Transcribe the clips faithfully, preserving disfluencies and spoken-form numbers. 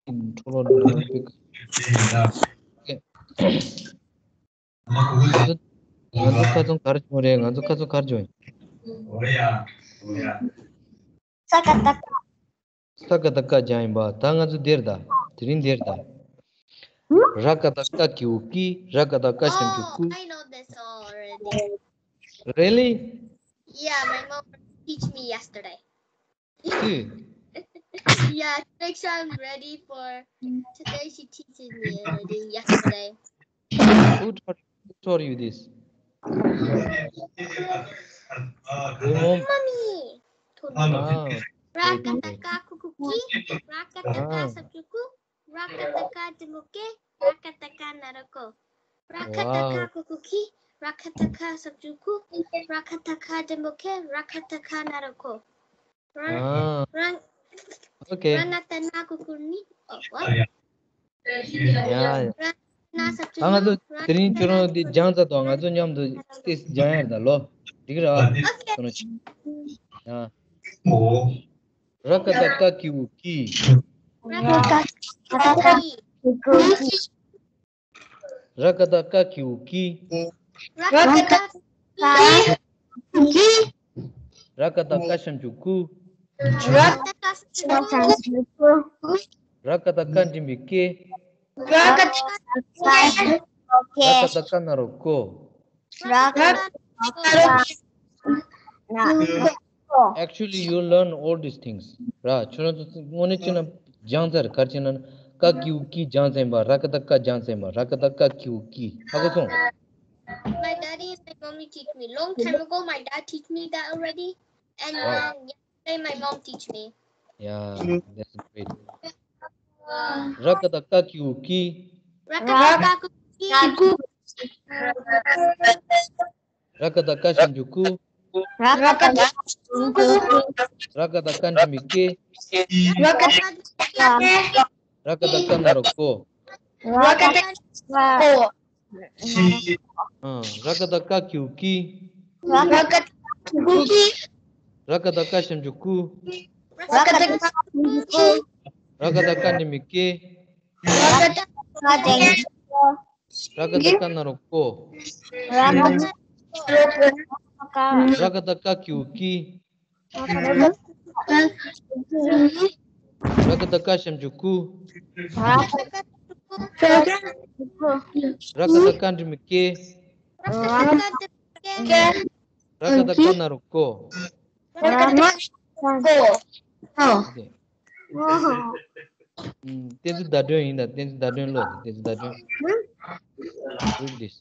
འཕྲོ་བརླག་འགྲོ་ཡོང་པའི་སྐད། ང་ཚོ་ང་ཚོ་ཁ་ཚོན་ག་རེ་བྱུང་རེད། ང་ཚོ་ཁ་ཚོན་ག་རེ་བྱུང་ཡིན། ས་ཀ་བཏགས་སྐ། ས་ཀ་བཏགས་སྐ་སྦྱངས་ཡིན་པ། ད་ང་ཚོ་འདིར་ད། དེ་རིང་འདིར་ད། ར་ཀ་བཏགས་རྐ་གི་གུ་ཀི། ར་ཀ་བཏགས་རྐ་ཞབས་ཀྱུ་ཀུ། Oh, I know this already. Really? Yeah, my mom teach me yesterday. Good. Yeah, to make sure I'm ready for today, she teaches me already yesterday. Who taught, who taught you this? Your mom? Mommy told me. Ah, ར་ཀ་བཏགས་རྐ་གི་གུ་ཀི། ར་ཀ་བཏགས་རྐ་ཞབས་ཀྱུ་ཀུ། ར་ཀ་བཏགས་རྐ་འགྲེང་བུ་རྐེ། ར་ཀ་བཏགས་རྐ་ན་རོ་རྐོ། ར་ཀ་བཏགས་རྐ་གི་གུ་ཀི། ར་ཀ་བཏགས་རྐ་ཞབས་ཀྱུ་ཀུ། ར་ཀ་བཏགས་རྐ་འགྲེང་བུ་རྐེ། ར་ཀ་བཏགས་རྐ་ན་རོ་རྐོ། ར། Ah. ར། Okay. ར་ན་བཏགས་རྣ་གི་གུ་རྣི། Oh, what? Yeah, yeah. ར་ན་ཞབས་ཀྱུ་ད་ང་ཚོ་རྣོ། དེ་རིང་ཁྱོད་རང་འདི་སྦྱངས་ཚར་དང་། ང་ཚོ་མཉམ་དུ་ཏོག་ཙམ་སྦྱང་ཡ་རེད་ད་ལོ། འགྲིག་ར། Okay. ཁྱོད་རང་། ཡ། ར་ཀ་བཏགས་རྐ་གི་གུ་ཀི། ར་ཀ་བཏགས་རྐ་གི་གུ་ཀི། ར་ཀ་བཏགས་རྐ་གི་གུ་ཀི། ར་ཀ་བཏགས་རྐ་གི་གུ་ཀི། ར་ཀ་བཏགས་རྐ་ཞབས་ཀྱུ་ཀུ། ར་ཀ་བཏགས་རྐ་ཞབས་ཀྱུ་ཀུ། ར་ཀ་བཏགས་རྐ་འགྲེང་བུའི་རྐེ། ར་ཀ་བཏགས་རྐ་འགྲེང་བུའི་རྐེ། ར་ཀ་བཏགས་རྐ་ན་རོ་རྐོ། ར་ཀ་བཏགས་རྐ་ན་རོ་རྐོ། Actually, you learn all these things. ར། ཁྱོད་རང་ཚོ་དངོས་གནས་བྱས་ན་སྦྱངས་ཚར། ག་རེ་བྱས་ན། རྐ་གི་གུ་ཀི་སྦྱངས་ཚར་ཡིན་པ། ར་ཀ་བཏགས་རྐ་སྦྱངས་ཚར་ཡིན་པ། ར་ཀ་བཏགས་རྐ་གི་གུ་ཀི། ཧ་གོ་སོང་། My daddy and my mommy teach me. Long time ago, my dad teach me that already. And wow. Then yesterday, my mom teach me. Yeah, that's great. ར་ཀ་བཏགས་རྐ་གི་གུ་ཀི། ར་ཀ་བཏགས་རྐ་གི་གུ་ཀི། ར་ཀ་བཏགས་རྐ་ཞབས་ཀྱུ་ཀུ། ར་ཀ་བཏགས་རྐ་ཞབས་ཀྱུ་ཀུ། ར་ཀ་བཏགས་རྐ་འགྲེང་བུའི་རྐེ། ར་ཀ་བཏགས་རྐ་ར་ཀ་བཏགས་རྐ་ན་རོ་རྐོ། ར་ཀ་བཏགས་རྐ་ན་རོ་རྐོ། ཨ། ར་ཀ་བཏགས་རྐ་གི་གུ་ཀི། ར་ཀ་བཏགས་རྐ་གི་གུ་ཀི། ར་ཀ་བཏགས་རྐ་ཞབས་ཀྱུ་ཀུ། ར་ཀ་བཏགས་རྐ་ཞབས་ཀྱུ་ཀུ། ར་ཀ་བཏགས་རྐ་འགྲེང་བུའི་རྐེ། ར་ཀ་བཏགས་རྐ་འགྲེང་བུའི་རྐེ། ར་ཀ་བཏགས་རྐ་ན་རོ་རྐོ། ར་ཀ་བཏགས་རྐ་ན་རོ་རྐོ། ར་ཀ་བཏགས་རྐ་གི་གུ་ཀི། ར་ཀ་བཏགས་རྐ་ཞབས་ཀྱུ་རྐུ། ར་ཀ་བཏགས་རྐ་འགྲེང་བུའི་རྐེ། ར་ཀ་བཏགས་རྐ་ན་རོ་རྐོ། ར་ཀ་བཏགས་རྐ་ན་རོ་རྐོ། ཨོ་ཁེ། ཨུམ། བསྟན་འཛིན་ཟླ་སྒྲོན་ཡིན་ད། བསྟན་འཛིན་ཟླ་སྒྲོན་ཀློག་དང་། བསྟན་འཛིན་ཟླ་སྒྲོན། Read this.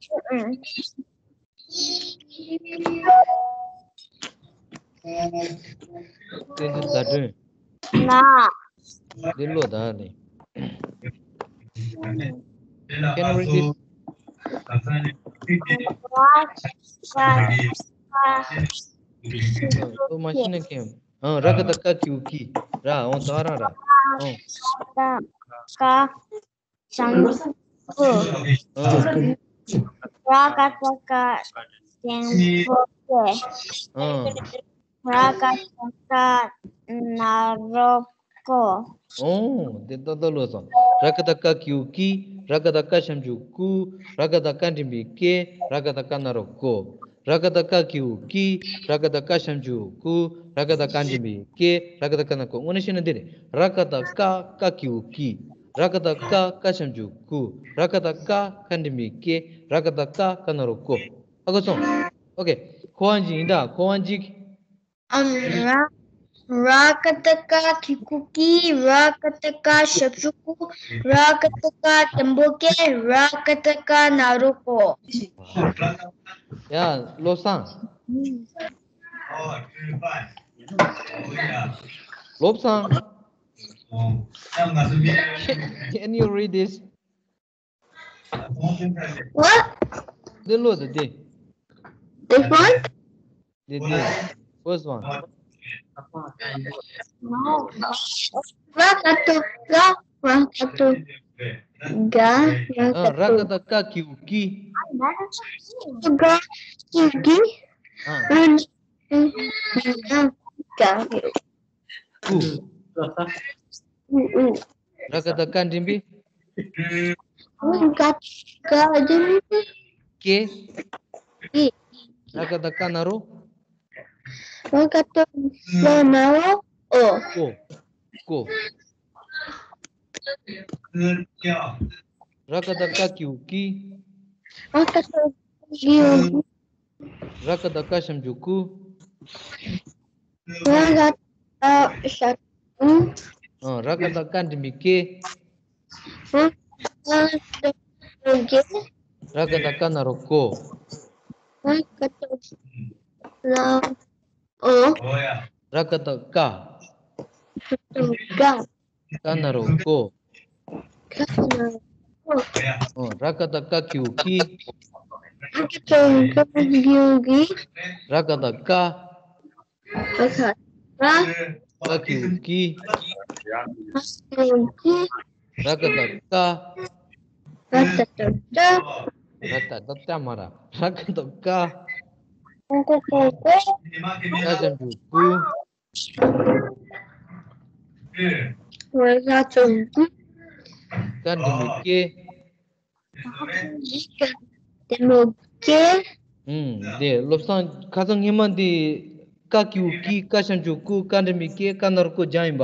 བསྟན་འཛིན་ཟླ་སྒྲོན། ན། འདི་ཀློག་དང་ནི། Can you read this? ཀློག་མ་ཤེས་ན་མཁྱེན། ཨང་། ར་ཀ་བཏགས་རྐ་གི་གུ་རྐི། ར། འོང་། ད་རང་ར། འོང་། ཀ་ཞབས་ཀྱུ་ཀུ། ཨང་། ར་ཀ་བཏགས་རྐ་འགྲེང་བུ་རྐེ། ཨང་། ར་ཀ་བཏགས་རྐ་ན་རོ་རྐོ། འོང་། འདི་ཏག་ཏག་ཀློག་སོང་། ར་ཀ་བཏགས་རྐ་གི་གུ་རྐི། ར་ཀ་བཏགས་རྐ་ཞབས་ཀྱུ་ཀུ། ར་ཀ་བཏགས་རྐ་འགྲེང་བུའི་རྐེ། ར་ཀ་བཏགས་རྐ་ན་རོ་རྐོ། ར་ཀ་བཏགས་རྐ་གི་གུ་རྐི། ར་ཀ་བཏགས་རྐ་ཞབས་ཀྱུ་ཀུ། ར་ཀ་བཏགས་རྐ་འགྲེང་བུའི་རྐེ། ར་ཀ་བཏགས་རྐ་ན་རོ་རྐོ། དངོས་གནས་བཤད་ན་འདི་རེད། ར་ཀ་བཏགས་རྐ། རྐ་གི་གུ་རྐི། ར་ཀ་བཏགས་རྐ། རྐ་ཞབས་ཀྱུ་ཀུ། ར་ཀ་བཏགས་རྐ། རྐ་འགྲེང་བུའི་རྐེ། ར་ཀ་བཏགས་རྐ། རྐ་ན་རོ་རྐོ། ཧ་གོ་སོང་། ཨོ་ཁེ། ཁོ་བ་ཅིག་ཡིན་ད། ཁོ་བ་ཅིག་ཨམ། ར། ར་ཀ་བཏགས་རྐ་གི་གུ་རྐི། ར་ཀ་བཏགས་རྐ་ཞབས་ཀྱུ་ཀུ། ར་ཀ་བཏགས་རྐ་འགྲེང་བུ་རྐེ། ར་ཀ་བཏགས་རྐ་ན་རོ་རྐོ། ཡ། བློ་བཟང་། བློ་བཟང་། Can you read this? What? འདི་ཀློག་དང་། འདི། This one? འདི་འདི། First one. ར་ཀ་བཏགས་རྐ། ར་ཀ་བཏགས་རྐ། ར་ཀ་བཏགས་རྐ་གི་གུ་རྐི། རྐ་གི་གུ་རྐི། ཨང་། ར་ཀ་བཏགས་རྐ་གི་གུ། ཀུ། ཀུ། ར་ག་བཏགས་རྐ་འགྲེང་བུ། ཀ་ཀ་འགྲེང་བུ། ཀེ། ཀེ། ར་ག་བཏགས་རྐ་ན་རོ། ར་ག་བཏགས་རྐ་ན་རོ། ཨོ། ཀོ། ཀོ། ར་ག་བཏགས་རྐ་གི་གུ་ཀི། ར་ག་བཏགས་རྐ་གི་གུ་ཀི། ར་ག་བཏགས་རྐ་ཞབས་ཀྱུ་རྐུ། ར་ག་བཏགས་རྐ་ཞབས་ཀྱུ་རྐུ། ཨ། ར་ག་བཏགས་རྐ་འགྲེང་བུ་རྐེ། ར་ག་བཏགས་རྐ་ན་རོ་རྐོ། ར་ག་བཏགས་རྐ་ན་རོ་རྐོ། ར་ག་བཏགས་རྐ་ན་རོ་ཨོ། ར་ག་བཏགས་རྐ། ར་ག་བཏགས་རྐ། རྐ་ན་རོ་རྐོ། རྐ་ན་རོ་རྐོ། ཨོ། ར་ག་བཏགས་རྐ་གི་གུ་ཀི། ར་ག་བཏགས་རྐ་གི་གུ་ཀི། ར་ག་བཏགས་རྐ། ར་ག་བཏགས་རྐ། རྐ་གི་གུ་ཀི། རྐ་གི་གུ་ཀི། ར་ག་བཏགས་རྐ། ར་ག་བཏགས་རྐ། ར་ག་བཏགས་རྐ་མ་ར། ར་ག་བཏགས་རྐ། རྐ་གི་གུ་ཀི། རྐ་ཞབས་ཀྱུ་རྐུ། རྐ་ཞབས་ཀྱུ་རྐུ། རྐ་འགྲེང་བུ་རྐེ། རྐ་འགྲེང་བུ་རྐེ། ཨུམ། དེ་བློ་བཟང་ཁ་སང་སྔོན་མ་འདི་རྐ་གི་གུ་ཀི། རྐ་ཞབས་ཀྱུ་རྐུ། རྐ་འགྲེང་བུ་རྐེ། རྐ་ན་རོ་རྐོ་སྦྱངས་ཡིན་པ།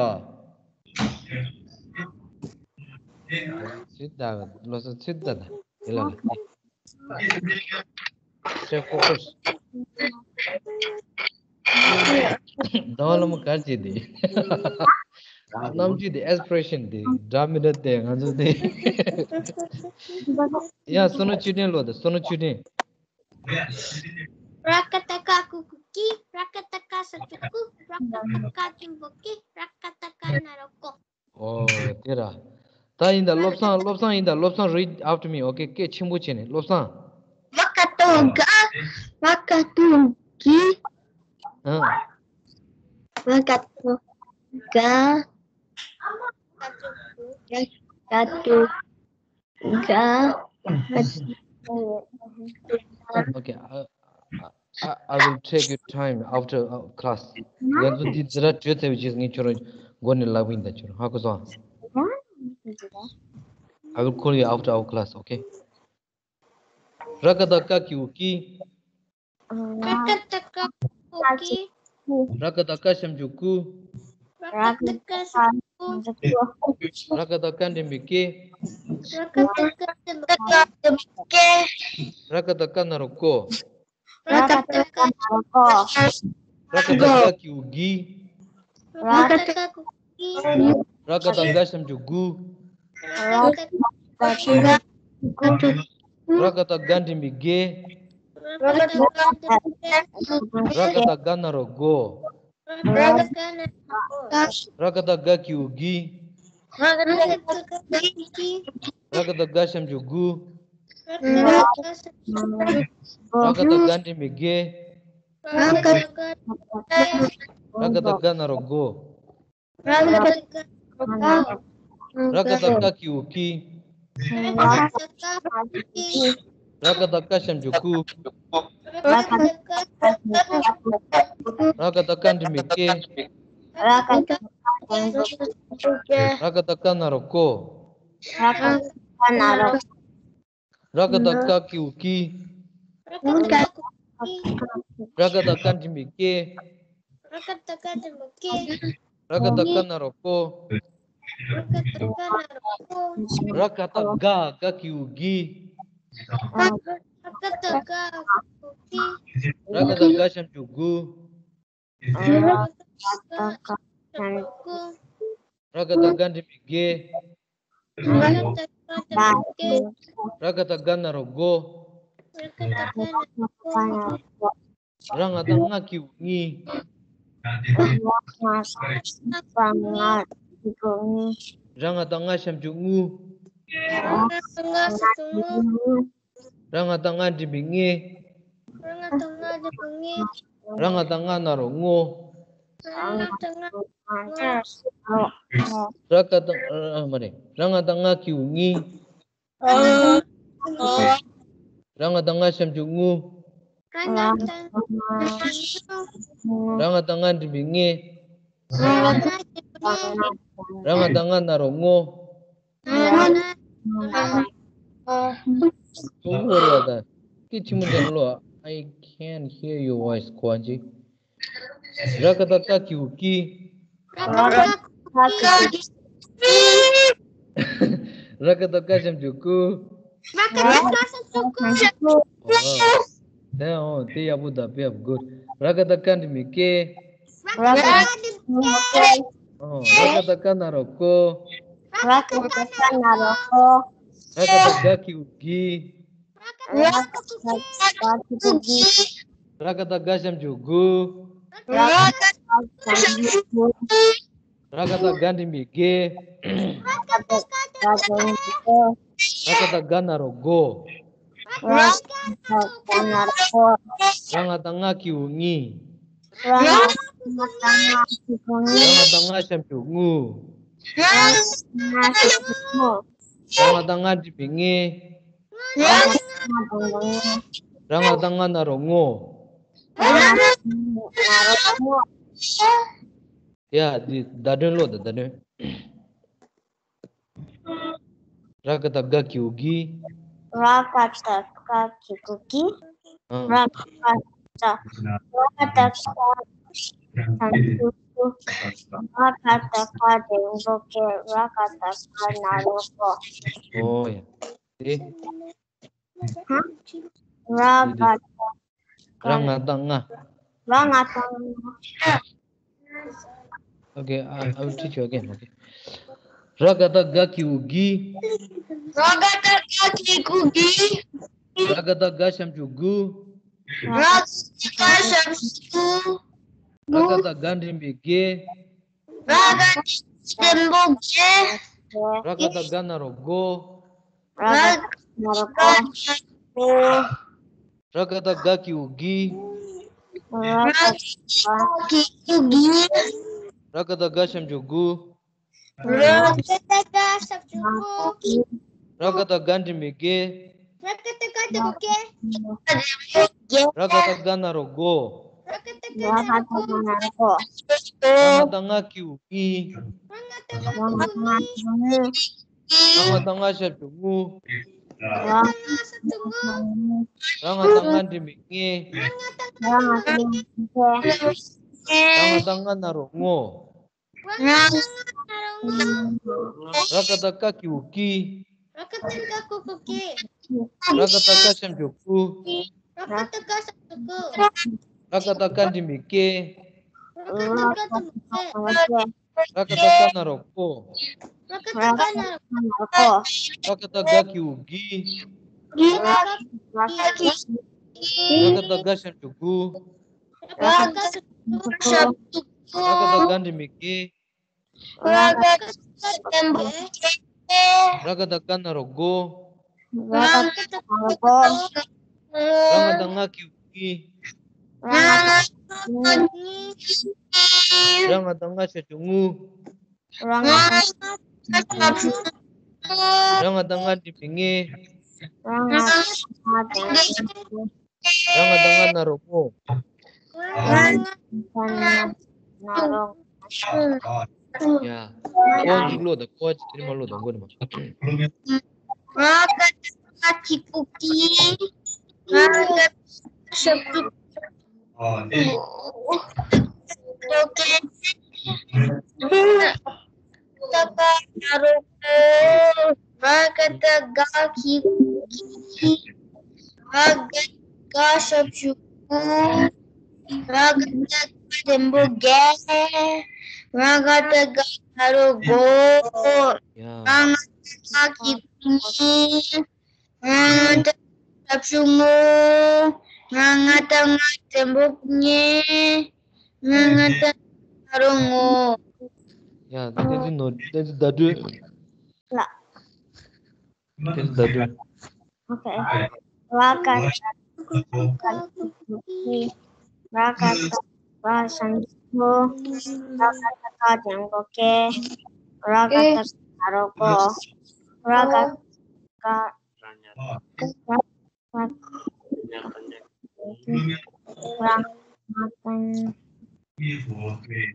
ཚིག་ད་བློ་བཟང་ཚིག་ད་ད་དེ་ལ་ལ། ཤེས་ཁོ་ཁོ། ཟླ་བ་ལྷ་མོ་གར་བྱེད་དེ། རྣམ་དཔྱོད་དེ་ཨེག་སི་པི་རེ་ཤན་དེ་འདྲ་མི་འདྲ་དེ་ང་ཚོ་དེ། ཡ་བསོད་ནམས་ཆོས་སྒྲོན་ལོ་དེ་བསོད་ནམས་ཆོས་སྒྲོན། ར་ག་བཏགས་རྐ་གི་གུ་ཀི། ར་ག་བཏགས་རྐ་ཞབས་ཀྱུ་རྐུ། ར་ག་བཏགས་རྐ་འགྲེང་བུ་རྐེ། ར་ག་བཏགས་རྐ་ན་རོ་རྐོ། ཨོ། དེ་ར། ད་ཡིན་ད། བློ་བཟང་བློ་བཟང་ཡིན་ད། བློ་བཟང་read after me, okay? སྐད་ཆེན་པོ་བྱས་ནས། བློ་བཟང་། ར་ག་བཏགས་རྒ། ར་ག་བཏགས་རྒི། ཨ། ར་ག་བཏགས་རྒ། ར་ག་བཏགས་རྒ། Okay, I, I, I will take your time after, uh, class. ང་ཚོ་འདི་འཛི་ར་བྲོས་ཚར་བའི་རྗེས་ངས་ཁྱོད་རང་མགོ་ནས་ལབ་ཡིན་ད། ཁྱོད་རང་ཧ་གོ་སོང་ཨ། I will call you after our class, okay? ར་ག་བཏགས་རྐ་གི་གུ་ཀི། ར་ག་བཏགས་རྐ་གི་གུ་ཀི། ར་ག་བཏགས་རྐ་ཞབས་ཀྱུ་རྐུ། ར་ག་བཏགས་རྐ་ཞབས་ཀྱུ་རྐུ། ར་ག་བཏགས་རྐ་འགྲེང་བུ་རྐེ། ར་ག་བཏགས་རྐ་འགྲེང་བུ་རྐེ། ར་ག་བཏགས་རྐ་ན་རོ་རྐོ། ར་ག་བཏགས་རྐ་ན་རོ་རྐོ། ར་ག་བཏགས་རྐ་གི་གུ་གི། ར་ག་བཏགས་རྐ་གི་གུ་གི། ར་ག་བཏགས་རྒ་ཞབས་ཀྱུ་རྒུ། ར་ག་བཏགས་རྒ་ཞབས་ཀྱུ་རྒུ། ར་ག་བཏགས་རྒ་འགྲེང་བུ་རྒེ། ར་ག་བཏགས་རྒ་འགྲེང་བུ་རྒེ། ར་ག་བཏགས་རྒ་ན་རོ་རྒོ། ར་ག་བཏགས་རྒ་ན་རོ་རྒོ། ར་ག་བཏགས་རྒ་གི་གུ་གི། ར་ག་བཏགས་རྒ་གི་གུ་གི། ར་ག་བཏགས་རྒ་ཞབས་ཀྱུ་རྒུ། ར་ག་བཏགས་རྒ་ཞབས་ཀྱུ་རྒུ། ར་ག་བཏགས་རྒ་འགྲེང་བུ་རྒེ། ར་ག་བཏགས་རྒ་འགྲེང་བུ་རྒེ། ར་ག་བཏགས་རྒ་ན་རོ་རྒོ། ར་ག་བཏགས་རྒ་ན་རོ་རྒོ། ར་ག་བཏགས་རྒ་གི་གུ་གི། ར་ག་བཏགས་རྒ་གི་གུ་གི། ར་ག་བཏགས་རྒ་ཞབས་ཀྱུ་རྒུ། ར་ག་བཏགས་རྒ་ཞབས་ཀྱུ་རྒུ། ར་ག་བཏགས་རྒ་འགྲེང་བུ་རྒེ། ར་ག་བཏགས་རྒ་འགྲེང་བུ་རྒེ། ར་ག་བཏགས་རྒ་ན་རོ་རྒོ། ར་ག་བཏགས་རྒ་ན་རོ་རྒོ། ར་ག་བཏགས་རྒ་གི་གུ་གི། ར་ག་བཏགས་རྒ་གི་གུ་གི། ར་ག་བཏགས་རྒ་འགྲེང་བུ་རྒེ། ར་ག་བཏགས་རྒ་འགྲེང་བུ་རྒེ། ར་ག་བཏགས་རྒ་ན་རོ་རྒོ། ར་ག་བཏགས་རྒ་ན་རོ་རྒོ། ར་ག་བཏགས་རྒ་རྒ་གི་གུ་གི། ར་ག་བཏགས་རྒ་གི་གུ་གི། ར་ག་བཏགས་རྒ་ཞབས་ཀྱུ་རྒུ། ར་ག་བཏགས་རྒ་ཞབས་ཀྱུ་རྒུ། ར་ག་བཏགས་རྒ་འགྲེང་བུ་རྒེ། ར་ག་བཏགས་རྒ་འགྲེང་བུ་རྒེ། ར་ག་བཏགས་རྒ་ན་རོ་རྒོ། ར་ག་བཏགས་རྒ་ན་རོ་རྒོ། ར་ང་བཏགས་རྔ་གི་གུ་རྔི། ར་ང་བཏགས་རྔ་ཞབས་ཀྱུ་རྔུ། ར་ང་བཏགས་རྔ་ཞབས་ཀྱུ་རྔུ། ར་ང་བཏགས་རྔ་འགྲེང་བུ་རྔེ། ར་ང་བཏགས་རྔ་འགྲེང་བུ་རྔེ། ར་ང་བཏགས་རྔ་ན་རོ་རྔོ། ར་ང་བཏགས་རྔ་ན་རོ་རྔོ། ར་ག་བཏགས་ཨ་མ་རེད། ར་ང་བཏགས་རྔ་གི་གུ་རྔི། ར་ང་བཏགས་རྔ་ཞབས་ཀྱུ་རྔུ། ར་ང་བཏགས་རྔ་ཞབས་ཀྱུ་རྔུ། ར་ང་བཏགས་རྔ་འགྲེང་བུ་རྔེ། ར་ང་བཏགས་རྔ་འགྲེང་བུ་རྔེ། ར་ང་བཏགས་རྔ་ན་རོ་རྔོ། ཨོ་ཧོ་ར་ད། སྐད་ཆེན་མོ་བྱས་ལོ། I can't hear your voice. གོ་ཅི། ར་ག་བཏགས་རྒ་གི་གུ་རྒྱི། ར་ག་བཏགས་རྒ་ཞབས་ཀྱུ་རྒྱུ། ར་ག་བཏགས་རྒ་ཞབས་ཀྱུ་རྒྱུ། ཨོ། དེ་ཨོ་དེ་ཡག་པོ་ད། བེ་རི་གུཌ། ར་ག་བཏགས་རྒ་འགྲེང་བུ་རྒས། ར་ག་བཏགས་རྒ་འགྲེང་བུ་རྒས། ཨོ། ར་ག་བཏགས་རྒ་ན་རོ་རྒོ། ར་ག་བཏགས་རྒ་ན་རོ་རྒོ། ར་ག་བཏགས་རྒ་གི་གུ་རྒྱི། ར་ག་བཏགས་རྒ་གི་གུ་རྒྱི། ར་ག་བཏགས་རྒ་ཞབས་ཀྱུ་རྒྱུ། ར་ག་བཏགས་རྒ་ཞབས་ཀྱུ་རྒྱུ། ར་ག་བཏགས་རྒ་འགྲེང་བུ་རྒས། ར་ག་བཏགས་རྒ་འགྲེང་བུ་རྒས། ར་ག་བཏགས་རྒ་ན་རོ་རྒོ། ར་ག་བཏགས་རྒ་ན་རོ་རྒོ། ར་ང་བཏགས་རྔ་གི་གུ་རྔི། ར་ང་བཏགས་རྔ་གི་གུ་རྔི། ར་ང་བཏགས་རྔ་ཞབས་ཀྱུ་རྔུ། ར་ང་བཏགས་རྔ་ཞབས་ཀྱུ་རྔུ། ར་ང་བཏགས་རྔ་འགྲེང་བུ་རྔེ། ར་ང་བཏགས་རྔ་ན་རོ་རྔོ། ར་ང་བཏགས་རྔ་ན་རོ་རྔོ། ཡ། འདི་བརྡ་དོན་ཀློག་དང་། བརྡ་དོན། ར་ག་བཏགས་རྒ་གི་གུ་རྒྱི། ར་ག་བཏགས་རྒ་གི་གུ་རྒྱི། ཨང་། ར་ག་བཏགས་ར་ག་བཏགས་རྒ་ཞབས་ཀྱུ་རྒྱུ། ར་ག་བཏགས་རྒ་འགྲེང་བུ་རྒས། ར་ག་བཏགས་རྒ་ན་རོ་རྒོ། ཨོ་ཡ། དེ། ཧ། ར་ག་བཏགས། ར་ང་བཏགས་རྔ། ར་ང་བཏགས་རྔ། Okay, I, I will teach you again. Okay. ར་ག་བཏགས་རྒ་གི་གུ་རྒྱི། ར་ག་བཏགས་རྒ་གི་གུ་རྒྱི། ར་ག་བཏགས་རྒ་ཞབས་ཀྱུ་རྒུ། ར་ག་བཏགས་རྒ་ཞབས་ཀྱུ་རྒུ། ར་ག་བཏགས་རྒ་འགྲེང་བུ་རྒས། ར་ག་བཏགས་རྒ་འགྲེང་བུ་རྒས། ར་ག་བཏགས་རྒ་ན་རོ་རྒོ། ར་ག་བཏགས་རྒ་ན་རོ་རྒོ། ར་ག་བཏགས་རྒ་གི་གུ་རྒྱི། ར་ག་བཏགས་རྒ་གི་གུ་རྒྱི། ར་ག་བཏགས་རྒ་ཞབས་ཀྱུ་རྒུ། ར་ག་བཏགས་རྒ་ཞབས་ཀྱུ་རྒུ། ར་ག་བཏགས་རྒ་འགྲེང་བུ་རྒས། ར་ག་བཏགས་རྒ་འགྲེང་བུ་རྒས། ར་ག་བཏགས་རྒ་ན་རོ་རྒོ། ར་ག་བཏགས་རྒ་ན་རོ་རྒོ། ར་ང་བཏགས་རྔ་གི་གུ་རྔི། ར་ང་བཏགས་རྔ་གི་གུ་རྔི། ར་ང་བཏགས་རྔ་ཞབས་ཀྱུ་རྔུ། ར་ང་བཏགས་རྔ་ཞབས་ཀྱུ་རྔུ། ར་ང་བཏགས་རྔ་འགྲེང་བུ་རྔེ། ར་ང་བཏགས་རྔ་འགྲེང་བུ་རྔེ། ར་ང་བཏགས་རྔ་ན་རོ་རྔོ། ར་ང་བཏགས་རྔ་ན་རོ་རྔོ། ར་ག་བཏགས་རྐ་གི་གུ་རྐྱི། ར་ག་བཏགས་རྐ་གི་གུ་རྐྱི། ར་ག་བཏགས་རྐ་ཞབས་ཀྱུ་རྐུ། ར་ག་བཏགས་རྐ་ཞབས་ཀྱུ་རྐུ། ར་ག་བཏགས་རྐ་འགྲེང་བུ་རྐེ། ར་ག་བཏགས་རྐ་འགྲེང་བུ་རྐེ། ར་ག་བཏགས་རྐ་ན་རོ་རྐོ། ར་ག་བཏགས་རྐ་ན་རོ་རྐོ། ར་ག་བཏགས་རྒ་གི་གུ་རྒྱི། ར་ག་བཏགས་རྒ་གི་གུ་རྒྱི། ར་ག་བཏགས་རྒ་ཞབས་ཀྱུ་རྒུ། ར་ག་བཏགས་རྒ་ཞབས་ཀྱུ་རྒུ། ར་ག་བཏགས་རྒ་འགྲེང་བུ་རྒས། ར་ག་བཏགས་རྒ་འགྲེང་བུ་རྒས། ར་ག་བཏགས་རྒ་ན་རོ་རྒོ། ར་ག་བཏགས་རྒ་ན་རོ་རྒོ། ར་ང་བཏགས་རྔ་གི་གུ་རྔི། ར་ང་བཏགས་རྔ་ཞབས་ཀྱུ་རྔུ། ར་ང་བཏགས་རྔ་ཞབས་ཀྱུ་རྔུ། ར་ང་བཏགས་རྔ་འགྲེང་བུ་རྔེ། ར་ང་བཏགས་རྔ་འགྲེང་བུ་རྔེ། ར་ང་བཏགས་རྔ་ན་རོ་རྔོ། ར་ང་བཏགས་རྔ་ན་རོ་རྔོ། ཡ། ཀོ་བ་མཇུག་ཀློག་དང་། ཀོ་བ་ཅིག་དེ་རིང་མ་ཀློག་དང་། མགོ་ནས་མ། ར་ག་བཏགས་རྒ་གི་གུ་རྒྱི། ར་ག་བཏགས་རྒ་ཞབས་ཀྱུ་རྒ་ན་རོ་རྒོ། ར་ག་བཏགས་རྒ་གི་གུ་རྒྱི། ར་ག་བཏགས་རྒ་ཞབས་ཀྱུ་རྒུ། ར་ག་བཏགས་རྒ་འགྲེང་བུ་རྒས། ར་ག་བཏགས་རྒ་ན་རོ་རྒོ། ཡ། ར་ང་བཏགས་རྔ་གི་གུ་རྔི། ར་ང་བཏགས་རྔ་ཞབས་ཀྱུ་རྔོ། ར་ང་བཏགས་རྔ་འགྲེང་བུ་རྔེ། ར་ང་བཏགས་རྔ་ན་རོ་རྔོ། ཡ། བསྟན་འཛིན་ནོར། བསྟན་འཛིན་ཟླ་སྒྲོན། ལགས། བསྟན་འཛིན་ཟླ་སྒྲོན། ཨོ་ཁེ། ར་ག་བཏགས་རྒ་གི་གུ་རྒྱི། ར་ག་བཏགས་རྒ་ཞབས་ཀྱུ་རྒུ། ར་ག་བཏགས་རྒ་འགྲེང་བུ་རྒས། ར་ག་བཏགས་རྒ་ན་རོ་རྒོ། ར་ག་བཏགས་རྒ། ར་ང་བཏགས་རྔ་འགྲེང་བུ་རྔེ། ར་ང་བཏགས་རྔ་འགྲེང་བུ་རྔེ།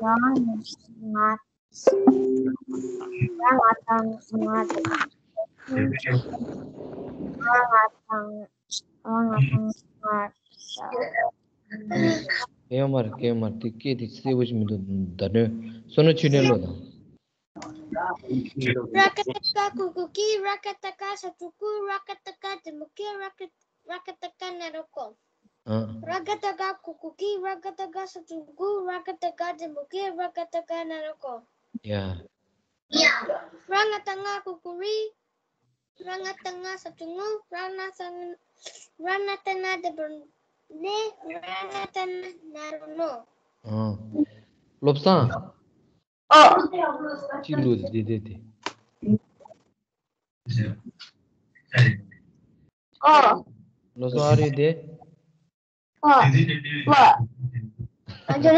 རང་ང་ང་དང་ང་དང་ང་དང་ང་དང་ང་དང་། སྐད་ཡོང་མ་རེད། སྐད་ཡོང་མ་རེད། དེ་སྐད་དེ་གསལ་པོ་ཞིག་མི་འདུག། ད་དོན་བསོད་ནམས་ཆོས་ལྡན་ལོ་དང་། ར་ག་བཏགས་རྒ་གུ་གུ་གི། ར་ག་བཏགས་རྒ་ཞབས་ཀྱུ་རྒུ། ར་ག་བཏགས་རྒ་འགྲེང་བུ་རྒེ། ར་ག་ར་ག་བཏགས་རྒ་ན་རོ་རྒོ། ཨ། ར་ག་བཏགས་རྒ་གུ་གུ་གི། ར་ག་བཏགས་རྒ་ཞབས་ཀྱུ་རྒུ། ར་ག་བཏགས་རྒ་འགྲེང་བུ་རྒེ། ར་ག་བཏགས་རྒ་ན་རོ་རྒོ། ཡ། ར་ང་བཏགས་རྔ་གུ་གུ་རི། ར་ང་བཏགས་རྔ་ཞབས་ཀྱུ་རྔུ། ར་ན་བཏགས་ར་ན་བཏགས་ན་འགྲེང་བུ་ར་ནེ། ར་ན་བཏགས་ན་ན་རོ་རྣོ། ཨ། བློ་བཟང་། ཨོ། གཅིག་ལུས་དེ་དེ་དེ། ཨོ། བློ་བཟང་ཨ་རི་དེ། ཨོ། ཨོ། ཨ་ཅོ་ལ།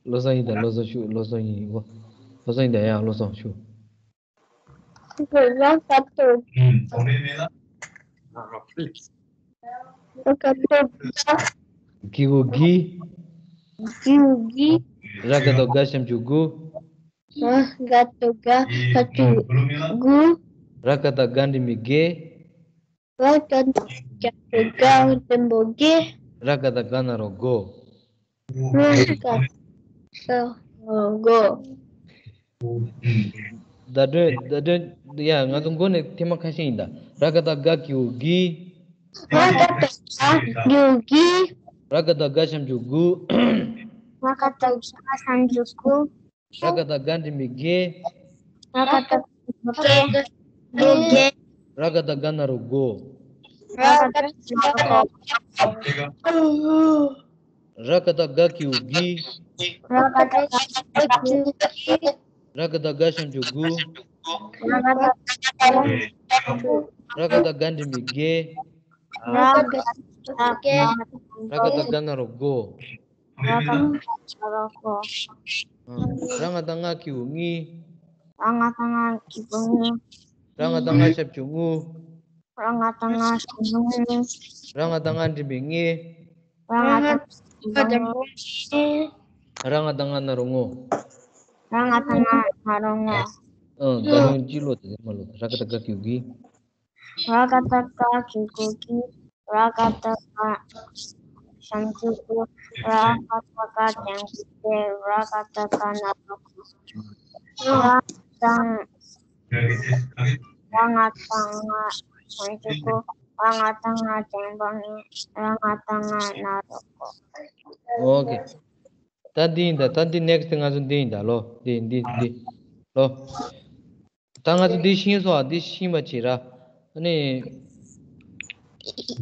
བློ་བཟང་ཡིན་ད། བློ་བཟང་ཤུ། བློ་བཟང་ཡིན་གོ། བློ་བཟང་ཡིན་ད། ཡ་བློ་བཟང་ཤུ། ར་ག་བཏགས། ར་ག་བཏགས་རྒ། གི་གུ་གི། གི་གུ་གི། ར་ག་བཏགས་རྒ་ཞབས་ཀྱུ་རྒུ། ར་ག་བཏགས་རྒ་ཞབས་ཀྱུ་རྒུ། ར་ག་བཏགས་རྒ་འགྲེང་བུ་རྒེ། ར་ག་བཏགས་རྒ་འགྲེང་བུ་རྒེ། ར་ག་བཏགས་རྒ་ན་རོ་རྒོ། ར་ག་བཏགས་རྒ་ན་རོ་རྒོ། བརྡ་སྤྲོད། བརྡ་སྤྲོད། ཡ། ང་ཚོ་མགོ་ནས་ཐེངས་མ་ཁ་ཤས་ཡིན་ད། ར་ག་བཏགས་རྒ་གི་གུ་གི། ར་ག་བཏགས་རྒ་གི་གུ་གི། ར་ག་བཏགས་རྒ་ཞབས་ཀྱུ་རྒུ། ར་ག་བཏགས་རྒ་ཞབས་ཀྱུ་རྒུ། ར་ག་བཏགས་རྒ་འགྲེང་བུ་རྒེ། ར་ག་བཏགས་རྒ་འགྲེང་བུ་རྒེ། ར་ག་བཏགས་རྒ་ན་རོ་རྒོ། ར་ག་བཏགས་རྒ་ན་རོ་རྒོ། ར་ག་བཏགས་རྒ་གི་གུ་གི། ར་ག་བཏགས་རྒ་གི་གུ་གི། ར་ག་བཏགས་རྒ་ཞབས་ཀྱུ་རྒུ། ར་ག་བཏགས་རྒ་ཞབས་ཀྱུ་རྒུ། ར་ག་བཏགས་རྒ་འགྲེང་བུ་རྒེ། ར་ག་བཏགས་རྒ་ན་རོ་རྒོ། ར་ག་བཏགས་རྒ་ན་རོ་རྒོ། ཨ། ར་ང་བཏགས་རྔ་གི་གུ་རྔི། ར་ང་བཏགས་རྔ་གི་གུ་རྔུ། ར་ང་བཏགས་རྔ་ཞབས་ཀྱུ་རྔུ། ར་ང་བཏགས་རྔ་ཞབས་ཀྱུ་རྔུ། ར་ང་བཏགས་རྔ་འགྲེང་བུ་རྔེ། ར་ང་བཏགས་རྔ་འགྲེང་བུ་རྔེ། ར་ང་བཏགས་རྔ་ན་རོ་རྔོ། ར་ང་བཏགས་རྔ་ན་རོ་རྔོ། ཨང་། ད་རུང་གཅིག་ཀློག་དང་། མ་ཀློག་དང་། ར་ག་བཏགས་རྒ་གི་གུ་གི། ར་ག་བཏགས་རྒ་གི་གུ་གི། ར་ག་བཏགས་རྒ་ཞབས་ཀྱུ་རྒུ། ར་ག་བཏགས་རྒ་འགྲེང་བུ་རྒེ། ར་ག་བཏགས་རྒ་ན་རོ་རྒོ། ར་དང་། ར་ང་བཏགས་རྔ་ཞབས་ཀྱུ་རྔུ། ར་ང་བཏགས་རྔ་འགྲེང་བུ་རྔེ། ར་ང་བཏགས་རྔ་ན་རོ་རྒོ། ཨོ་ཁེ། ད་འདི་ཡིན་ད། ད་འདི་ནེག་སི་ཊི་ང་ཚོ་འདི་ཡིན་ད། ལོ། འདི་འདི་འདི་ལོ། ད་ང་ཚོ་འདི་ཤེས་སོང་ཨ། འདི་ཤེས་པ་བྱེད་ར། ཨ་ནི།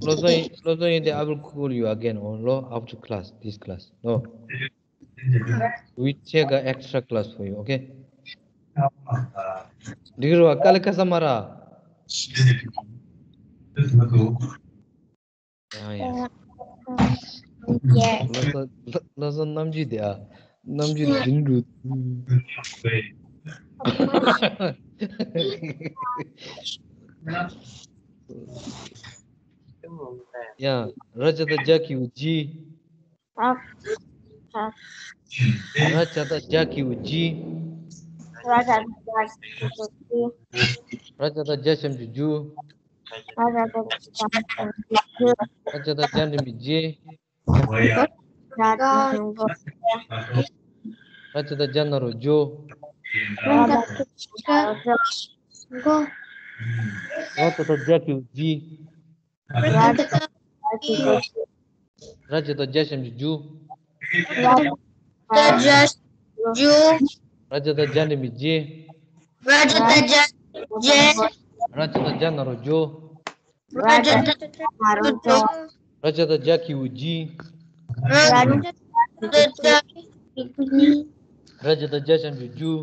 བློ་བཟང་ཡིན། བློ་བཟང་ཡིན་དེ། I will call you again on ལོ། After class, this class ལོ། We take a extra class for you, okay? འགྲིག་རོ། དཀའ་ལས་ཁག་ས་མ་ར། ཡང་ཡང་། བློ་བཟང་། བློ་བཟང་རྣམ་འགྱུར་དེ་ཨ། རྣམ་འགྱུར་འདི་འདྲ། ཡ། ར་ཇ་བཏགས་རྒྱ་གི་གུ་རྒྱི། ར་ཇ་བཏགས་རྒྱ་གི་གུ་རྒྱི། ར་ཇ་བཏགས་རྒྱ་གི་གུ་རྒྱི། ར་ཇ་བཏགས་རྒྱ་ཞབས་ཀྱུ་རྒྱུ། ར་ཇ་བཏགས་རྒྱ་ཞབས་ཀྱུ་རྒྱུ། ར་ཇ་བཏགས་རྒྱ་འགྲེང་བུ་རྒྱེ། ར་ཇ་བཏགས་རྒྱ་འགྲེང་བུ་རྒྱེ། ར་ཇ་བཏགས་རྒྱ་ན་རོ་རྒྱོ། ར་ཇ་བཏགས་རྒྱ་ན་རོ་རྒྱོ། ར་ཇ་བཏགས་རྒྱ་གི་གུ་རྒྱི། ར་ཇ་བཏགས་རྒྱ་གི་གུ་རྒྱི། ར་ཇ་བཏགས་རྒྱ་ཞབས་ཀྱུ་རྒྱུ། ར་ཇ་བཏགས་རྒྱ་ཞབས་ཀྱུ་རྒྱུ། ར་ཇ་བཏགས་རྒྱ་འགྲེང་བུ་རྒྱེ། ར་ཇ་བཏགས་རྒྱ་ཞབས་ཀྱུ་རྒྱེ། ར་ཇ་བཏགས་རྒྱ་ན་རོ་རྒྱོ། ར་ཇ་བཏགས་རྒྱ་ན་རོ་རྒྱོ། ར་ཇ་བཏགས་རྒྱ་གི་གུ་རྒྱི། ར་ཇ་བཏགས་རྒྱ་གི་གུ་རྒྱི། ར་ཇ་བཏགས་རྒྱ་ཞབས་ཀྱུ་རྒྱུ།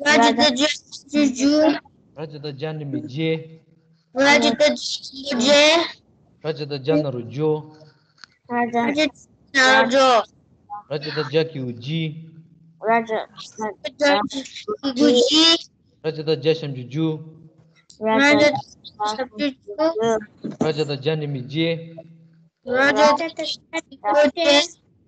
ར་ཇ་བཏགས་རྒྱ་ཞབས་ཀྱུ་རྒྱུ། ར་ཇ་བཏགས་རྒྱ་འགྲེང་བུ་རྒྱེ། ར་ཇ་བཏགས་རྒྱ་འགྲེང་བུ་རྒྱེ། ར་ཇ་བཏགས་རྒྱ་ན་རོ་རྒྱོ། ར་ཇ་བཏགས་རྒྱ་ན་རོ་རྒྱོ། ར་ཇ་བཏགས་རྒྱ་གི་གུ་རྒྱི། ར་ཇ་བཏགས་རྒྱ་གི་གུ་རྒྱི། ར་ཇ་བཏགས་རྒྱ་ཞབས་ཀྱུ་རྒྱུ། ར་ཇ་བཏགས་རྒྱ་ཞབས་ཀྱུ་རྒྱུ། ར་ཇ་བཏགས་རྒྱ་འགྲེང་བུ་རྒྱེ། ར་ཇ་བཏགས་རྒྱ་འགྲེང་བུ་རྒྱེ།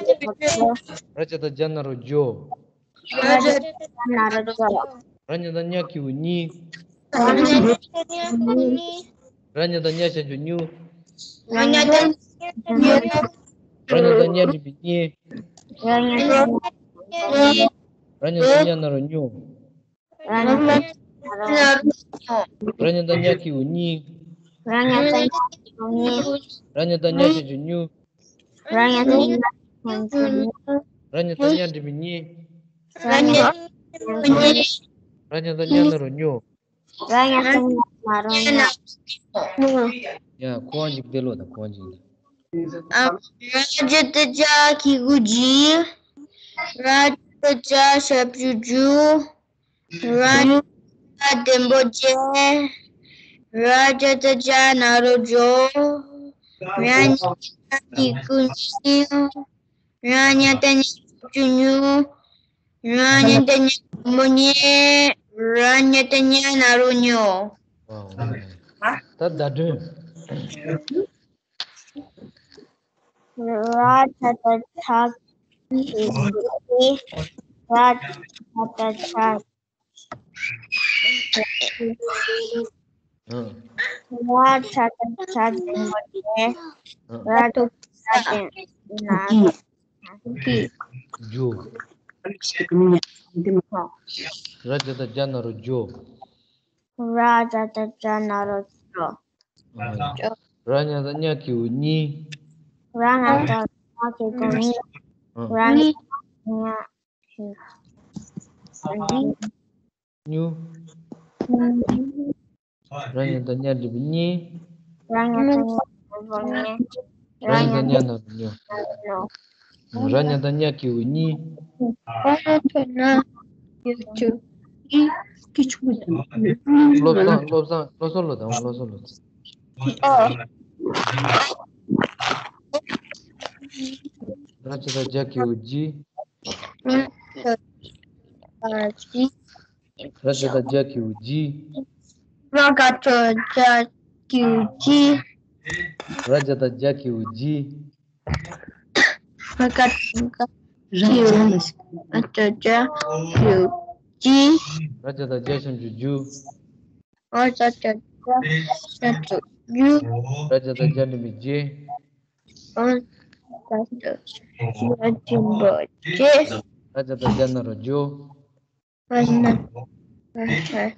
ར་ཇ་བཏགས་རྒྱ་ན་རོ་རྒྱོ། ར་ཇ་བཏགས་རྒྱ་ན་རོ་རྒྱོ། ར་ཉ་བཏགས་རྙ་གི་གུ་རྙི། ར་ཉ་བཏགས་རྙ་གི་གུ་རྙི། ར་ཉ་བཏགས་རྙ་ཞབས་ཀྱུ་རྙུ། ར་ཉ་བཏགས་རྙ་ཞབས་ཀྱུ་རྙུ། ར་ཉ་བཏགས་རྙ་འགྲེང་བུ་རྙེ། ར་ཉ་བཏགས་རྙ་འགྲེང་བུ་རྙེ། ར་ཉ་བཏགས་རྙ་ན་རོ་རྙོ། ར་ཉ་བཏགས་རྙ་གི་གུ་རྙི། ར་ཉ་བཏགས་རྙ་གི་གུ་རྙི། ར་ཉ་བཏགས་རྙ་ཞབས་ཀྱུ་རྙུ། ར་ཉ་བཏགས་རྙ་ཞབས་ཀྱུ་རྙུ། ར་ཉ་བཏགས་རྙ་འགྲེང་བུ་རྙེ། ར་ཉ་བཏགས་རྙ་འགྲེང་བུ་རྙེ། ར་ཉ་བཏགས་རྙ་ན་རོ་རྙོ། ར་ཉ་བཏགས་རྙ་ན་རོ་རྙོ། ཡ། ཁོ་རང་ཅིག་བལྟས་ལོ་དང་། ཁོ་རང་ཅིག་ལ། ཨ། ར་ཇ་བཏགས་རྗ་གི་གུ་རྗི། ར་ཇ་བཏགས་རྗ་ཞབས་ཀྱུ་རྗུ། ར་ཉ་བཏགས་རྒྱ་ལྡན་པོ་རྗེ། ར་ཇ་བཏགས་རྗ་ན་རོ་རྗོ། ར་ཉ་བཏགས་རྙ་གི་གུ་རྙི། ར་ཉ་བཏགས་རྙ་ཞབས་ཀྱུ་རྙུ། ར་ཉ་བཏགས་རྙ་ལྡན་པོ་རྙེ། ར་ཉ་བཏགས་རྙ་ན་རོ་རྙོ། ད་བརྡ་སྤྲོད། ར་ཇ་བཏགས་རྗ་གི་གུ་རྗི། ར་ཇ་བཏགས་རྗ་ཨང་། ར་ཇ་བཏགས་རྗ་ལྡན་པོ་རྗེ། ཨང་། ར་ཇ་བཏགས་རྗ་ལྡན་ན་རོ་རྒྱུ། ར་ཇ་བཏགས་རྒྱ་ན་རོ་རྒྱོ། ར་ཇ་བཏགས་རྒྱ་ན་རོ་རྒྱོ། ཨང་། ར་ཉ་བཏགས་རྙ་གི་གུ་རྙི། ར་ཉ་བཏགས་རྙ་གི་གུ་རྙི། ཨང་། ར་ཉ་བཏགས་རྙ། རྙུ། ར་ཉ་བཏགས་རྙ་འགྲེང་བུ་རྙེ། ར་ཉ་བཏགས་རྙ་འགྲེང་བུ་རྙེ། ར་ཉ་བཏགས་རྙ་ན་རོ་རྙོ། ར་ཉ་བཏགས་རྙ་གི་གུ་རྙི། ར་ཉ་བཏགས་རྙ་གི་གུ་རྙི། སློབ་གསར། སློབ་གསར། སློབ་གསར་ལོ་དང་། སློབ་གསར་ལོ་དང་། ཨོ། ར་ཇ་བཏགས་རྗ་གི་གུ་རྗི། ར་ཇ་བཏགས་རྗ་གི་གུ་རྗི། ར་ཇ་བཏགས་རྒྱ་གི་གུ་རྒྱི། ར་ཇ་བཏགས་རྒྱ་གི་གུ་རྒྱི། ར་ཇ་བཏགས་རྒྱ་གི་གུ་རྒྱི། མ་ཀ་ཀ་ར་ཇ་ལ་ཞིག་ཨ་ཅ་ཅ་ཇུ་ཇི། ར་ཇ་བཏགས་རྒྱ་ཞབས་ཀྱུ་རྒྱུ། ཨ་ཅ་ཅ་ཅ་ཅ་ཅུ་རྒྱུ། ར་ཇ་བཏགས་རྒྱ་འགྲེང་བུ་རྒྱུ། ཨ་ཅ་ཅ་ཅ་ཅ་ཅི་འབོ་ཅི། ར་ཇ་བཏགས་རྒྱ་ན་རོ་རྒྱུ། ཨ་ན་ཨ་ཅ།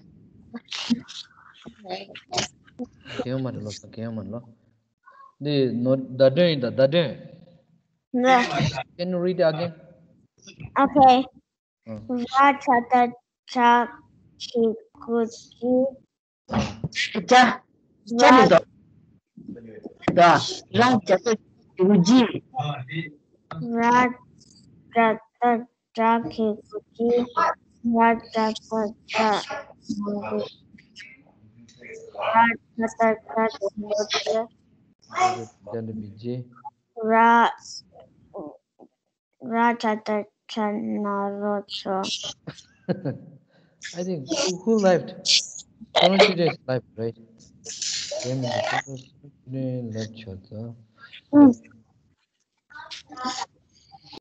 གན་ཡང་མ་རེད་ལོ། གན་ཡང་མ་རེད་ལོ། འདི་ནོར་བརྡ་དོན་ཡིན་ད། བརྡ་དོན། ན། Can you read again? Okay. ཨ། ར་ཇ་བཏགས་རྒྱ་གི་གུ་ཇི། རྒྱ། རྒྱ་མི་འདུག་ར། ར་ཇ་བཏགས་རྒྱ་གི་གུ་ཇི། ར་ཇ་བཏགས་རྒྱ་གི་གུ་ཇི། ར་ཇ་བཏགས་རྒྱ་ན་རོ་རྒྱུ། ར་ཇ་བཏགས་རྒྱ་ན་རོ་རྒྱུ། རྒྱ་འགྲེང་བུ་རྒྱུ། ར། ར་ཇ་བཏགས་རྒྱ་ན་རོ་རྒྱུ། I think who, who left? Someone today left, right? Then the people today left Chota.